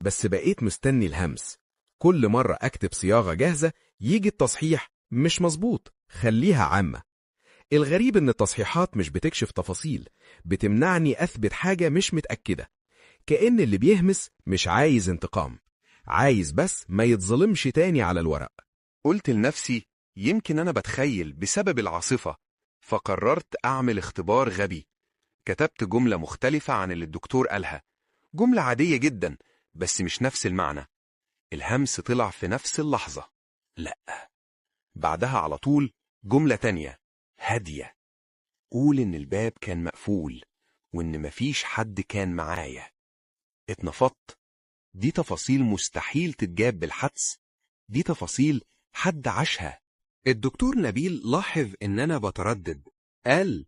بس بقيت مستني الهمس. كل مرة أكتب صياغة جاهزة يجي التصحيح مش مظبوط، خليها عامة. الغريب إن التصحيحات مش بتكشف تفاصيل، بتمنعني أثبت حاجة مش متأكدة. كأن اللي بيهمس مش عايز انتقام، عايز بس ما يتظلمش تاني على الورق. قلت لنفسي يمكن أنا بتخيل بسبب العاصفة، فقررت أعمل اختبار غبي. كتبت جملة مختلفة عن اللي الدكتور قالها، جملة عادية جدا بس مش نفس المعنى. الهمس طلع في نفس اللحظة. لأ. بعدها على طول جملة تانية هادية، قول إن الباب كان مقفول وإن مفيش حد كان معايا. اتنفضت. دي تفاصيل مستحيل تتجاب بالحدس، دي تفاصيل حد عاشها. الدكتور نبيل لاحظ إن أنا بتردد، قال: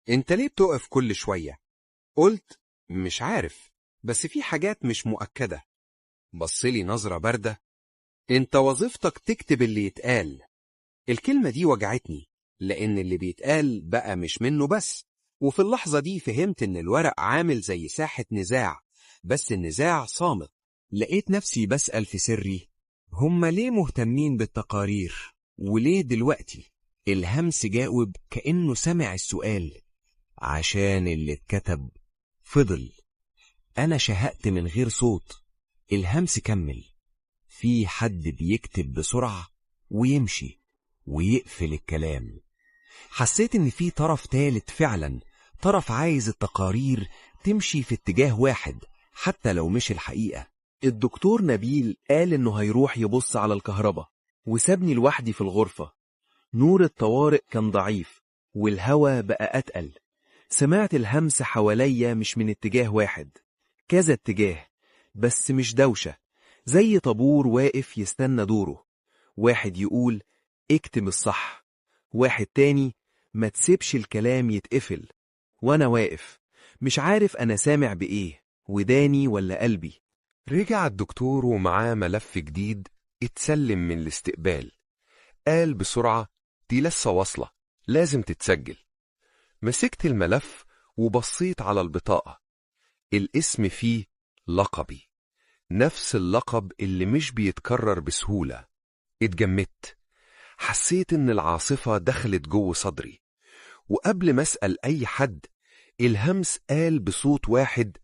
أنت ليه بتقف كل شوية؟ قلت: مش عارف، بس في حاجات مش مؤكدة. بصلي نظرة باردة: أنت وظيفتك تكتب اللي يتقال. الكلمة دي وجعتني، لأن اللي بيتقال بقى مش منه بس. وفي اللحظة دي فهمت إن الورق عامل زي ساحة نزاع، بس النزاع صامت. لقيت نفسي بسأل في سري: هما ليه مهتمين بالتقارير؟ وليه دلوقتي؟ الهمس جاوب كأنه سمع السؤال: عشان اللي اتكتب فضل. أنا شهقت من غير صوت. الهمس كمل: في حد بيكتب بسرعة ويمشي ويقفل الكلام. حسيت إن في طرف تالت فعلا، طرف عايز التقارير تمشي في اتجاه واحد حتى لو مش الحقيقة. الدكتور نبيل قال إنه هيروح يبص على الكهرباء، وسابني لوحدي في الغرفة. نور الطوارئ كان ضعيف والهوا بقى أتقل. سمعت الهمس حواليا مش من اتجاه واحد، كذا اتجاه، بس مش دوشة، زي طابور واقف يستنى دوره. واحد يقول اكتم الصح، واحد تاني ما تسيبش الكلام يتقفل. وأنا واقف مش عارف أنا سامع بإيه، وداني ولا قلبي. رجع الدكتور ومعاه ملف جديد اتسلم من الاستقبال. قال بسرعة: دي لسه واصلة، لازم تتسجل. مسكت الملف وبصيت على البطاقة. الاسم فيه لقبي، نفس اللقب اللي مش بيتكرر بسهولة. اتجمدت، حسيت إن العاصفة دخلت جوه صدري. وقبل ما أسأل أي حد، الهمس قال بصوت واحد